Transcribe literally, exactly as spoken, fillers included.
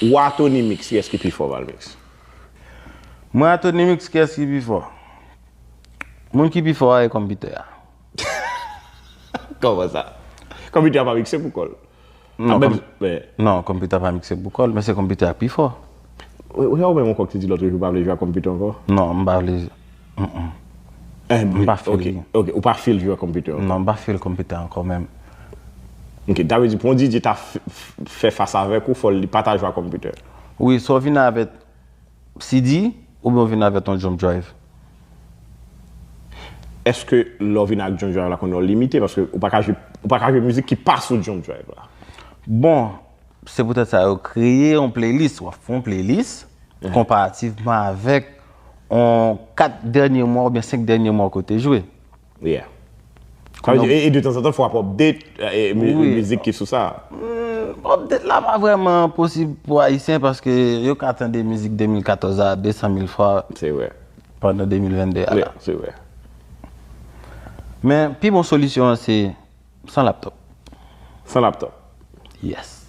Ou a Tony Mix, kiyès ki pi fò, Valmix? Mwen a Tony Mix, kiyès ki pi fò? Moun ki pi fò a e konpitè a. Kòman sa? Konpitè a pa mikse pou kò l. Non, Ah, ben, kom- ben, non, konpitè a pa mikse pou kò l, men se konpitè a ki pi fò. Ou ou wè ou menm yon kòk te di lòt jou ou pa vle jwe ak konpitè ankò? Non, m pa vle. Mm-mm. Eh, M pa feel ok, li. Ok, ou pa feel jwe ak konpitè ankò? Non, m pa feel konpitè ankò menm. Ok, ta vle di pou yon D J ta f- f- fè fas avèk ou, fò li pa ta jwe ak konpitè. Wi, swa w vin avèk C D oubyen w vin avèk yon jump drive. Èske lè w vin ak jump drive la konnen w limite? Paske ou pa ka jwe, ou pa ka jwe mizik ki pa sou jump drive la. Bon, se poutèt sa yo kreye yon playlist. W ap fè yon playlist konparativman avèk yon kat dènye mwa oubyen senk dènye mwa kote jwe. Yeah. Sa vle di, e, e de tanzantan, fò w ap update e, mi- Wi. Mizik ki sou sa. Update la pa vrèman posib pou Ayisyen paske yo ka tande mizik de mil katòz a de san mil fwa Se vre. pandan de mil vennde a. Yeah, se vre. Men pi bon solisyon an se san laptop. San laptop. Yes.